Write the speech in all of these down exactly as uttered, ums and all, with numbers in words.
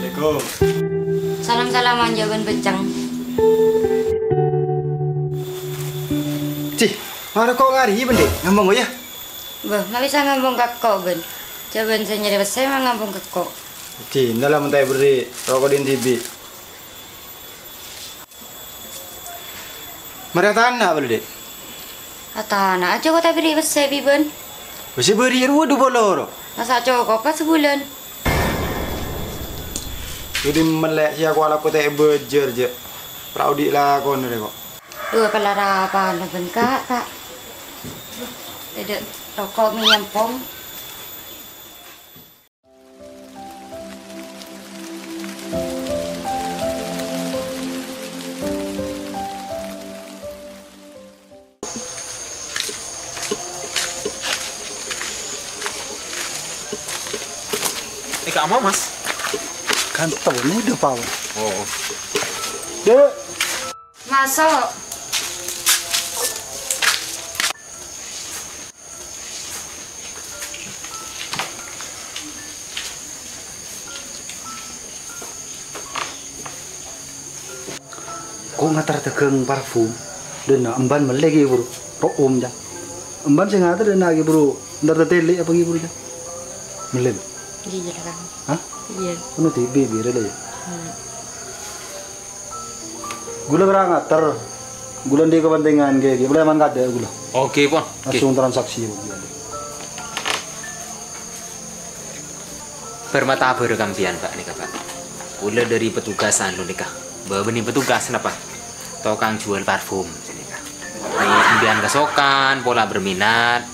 Assalamualaikum. Salam-salaman, jâ' bân bâceng. Cih, mara ko' ngari, Bhândhi, ngambung, yâ? Bâh, ma' bisa ngambung ka ko', bân. Jâ' bân sè nyarè pèssè ma' ngambung ka ko'. Cih, èntar la mon ta' èberri' roko' dhin dhibi'. Marè atana' bâli, Dhi'? Atana' ajâ ko' ta' èberri' pèssè bi' bân. Pèssè bâri' rowa du polo ro. Masa' cokopa sabulân? Dhi' mellè sè ako alako ta' èbâjâr, jâ'. Pra' odi' lakona rè, ko'. Dhu, palara apana bân, Ka', Ka'? Tèdhâ' roko' mè' nyèmpong. Eh, Kak Ama, Mas. Kan tahu nih udah pawon. Oh. Dek. Maso'. Ko' ngater dâgâng parfum, dâna emban mellè ghi' buru, ro'om, jâ. Emban sè ngater dâna ghi' buru, entar tatèlè apa ghi' buru, jâ? Mellè, Bâ? Iyâ, Kang. Hah? Iyâ. Ono dhibi' bira lè, yâ? Hmm. Ghulâ bârâ' ngater. Ghulâ andi' kapentingan ghi, ghi. Bâlâ man kadâ' ghulâ. Oke, Pon. Oke. Langsung transaksi, Pon. Bâr mata bârâ' ka empèyan, Bâ', nèka, Bâ'. Ghulâ dâri petugas anu nèka. Bâ, bânnè petugas napa? Tokang juwâl parfum, sè nèka. Empèyan kasokan, pola berminat.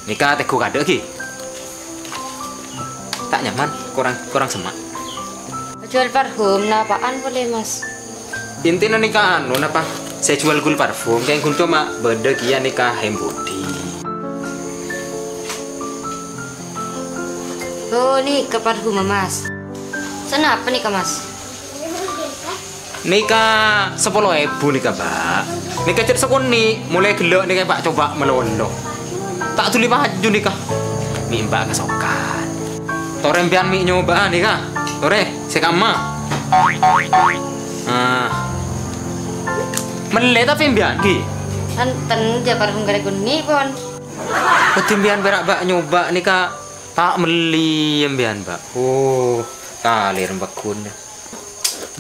Nèka teggu kadâ' ghi. Ta' nyaman, korang, korang semma'. Juwâl parfum, napa'an polè, Mas? Intina nèka anu napa? Sè juwâl ghul parfum, kèng ghun coma bâdâ kèya nèka hand body. Oh, nèka parfumma, Mas. Sanapa nèka, Mas? Nèka sapolo èbu nèka, Bâ'. Nèka cè' sakonè', molaè ghellâ' nèka pa' coba malolo. Ta' dhuli paju nèka. Mè' Bâ' kasokan. Torè empèyan mè' nyoba'a nèka. Torè, sè kamma. Ah. Mellè tapè empèyan ghi? Enten, jâ' parfum karè konè', Pon. Bâdhi empèyan pèra' Bâ' nyoba' nèka ta' mellè empèyan, Bâ'. Oh, talèr paggun.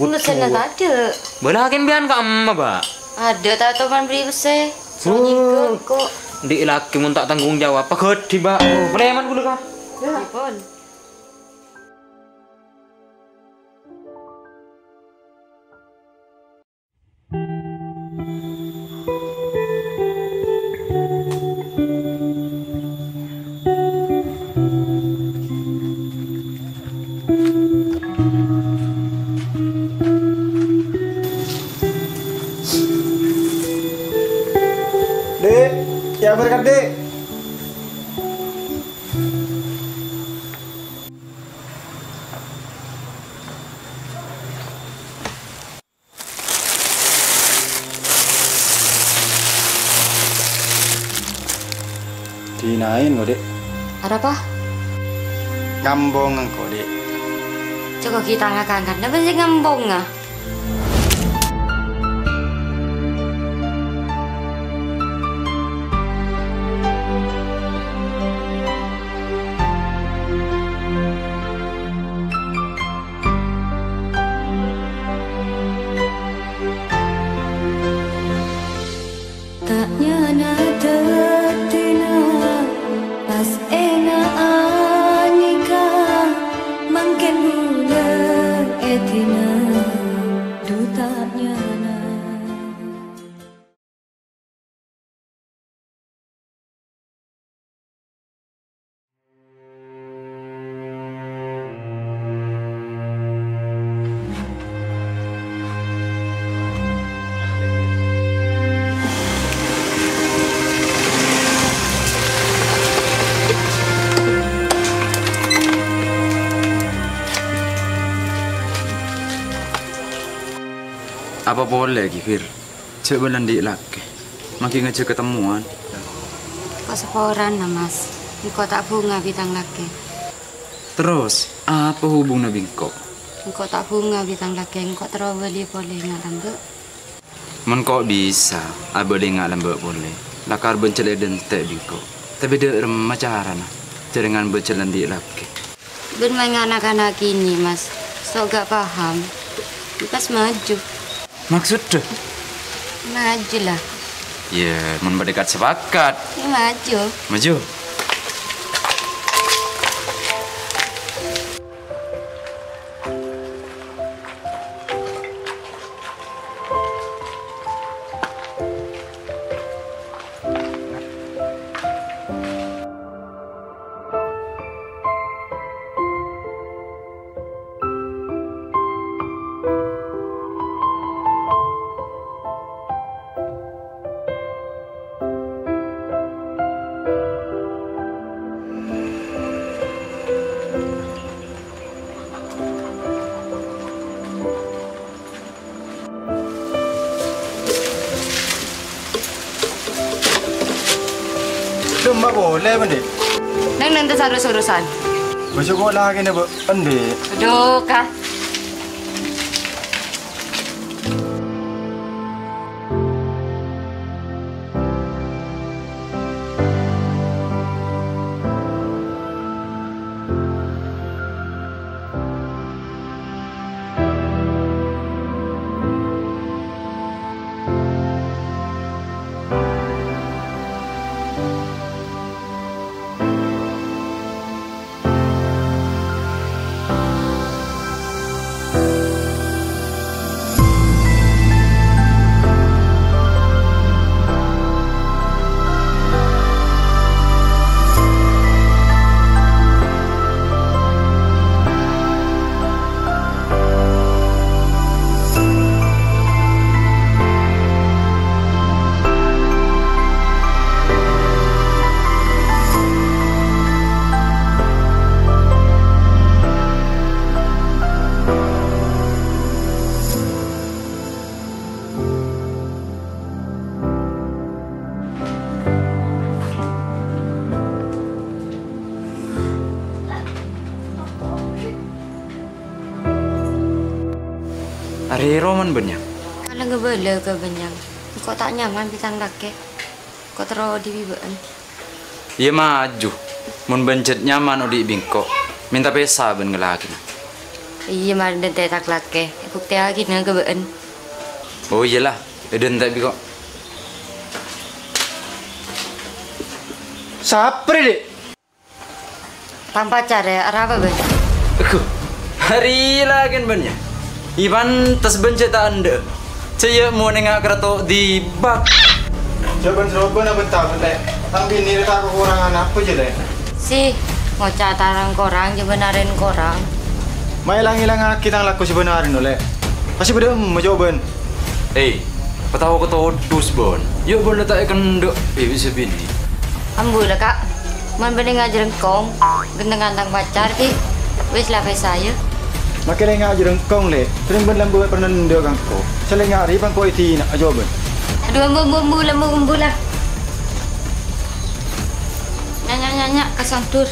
Mesenna tadâ'. Bâlâ kèn empèyan kamma, Bâ'. Adâ' ta' toman bâri' pèssè. Soro nyèngghâl, ko'. Andi' lakè mon ta' tanggung jawab, paghâdhi, Bâ'. Oh, palèman ghulâ, Ka'. Pripun? Dek, ya berkat, Dek. Dinaen, Dek. Arapa? Ngambong engko', Dek. Jhâ' ghi' ta' ngangkat, napa sè ngambong, ah? Ta' nyana tettena pas enga' anika, mangken bulâ edina. Apa polè ghi, Fir? Jhâ' bân andi' lakè. Manggi ngajhâk katemmowan. Ko' saporana, Mas. Engko' ta' bhunga bi' tang lakè. Terros, apa hubunganna bi' engko'? Engko' ta' bhunga bi' tang lakè, engko' terro bâli polè nga' lambâ'. Mon ko' bisa abâli nga' lambâ' polè, lakar bânjhâl è dântè' bi' engko'. Tapè dâ' remma carana, jhârengan bânjhâl andi' lakè. Bân maènga' na'-kana' kènè', Mas. So' ga' paham. Pas maju. Maksudda? Maju lah. Yâ, mon bâdâ kat-sapakat. Yâ, maju. Maju. Dumma polè, Bândi? Neng, neng, tas urus-urusan. Baju kok lagi nih, Bu? Endi? Aduh, Kak. Arè roman bânnyang. Kala ngabâlâ ka bânnyang. Engko' ta' nyaman bi' tang lakè. Engko' terro dhibi' bâ'en. Iyâ, maju. Mon bân jhât nyaman odi' bi' engko', mènta pèsa bân ngalakèna. Iyâ, marè dântè' tang lakè. Èbuktèyaghina ka bâ'en. Oh, iyâ la, èdântè' bi' engko'. Sapra, Dhi'? Tang pacar, yâ, arapa, Bân? Ego, arè lakèn bân, yâ? Iyâ pantes bân jhâ' ta' endâ'. Jhâ' yâ mon enga' karato dibâk. Jhâ' bân-sobân abânta, Bân, Lè'. Tang binè rè ta' kakorangan apa, jhâ', Lè'? Sih, ngoca' ta' rang-korang, jhâ' bân arèn korang. Ma' èlang-èlangaghi tang lako sabânarèna, Lè'. Pastè bâdâ emma, jhâ' bân. Eh, patao ka todus, Bon. Yâ, Bon, la ta' èkendhâ', eh, bisa binè. Ambu la, Ka'. Mon bânnè ngajhâr engkong, ghentengan tang pacar, ghi. Wis la, pèsa, yâ. Makè lè ngajhâr engkong, Lè'. Sèrèng bân lambâ' pernah nendhâ' ka engko'. Sè lè ngajhâr bân ko' èdina, ajo'an. Aduh, ambu, ambu, ambu, la, ambu, ambu, la. Nya', nya', nya', nya', ka sandur.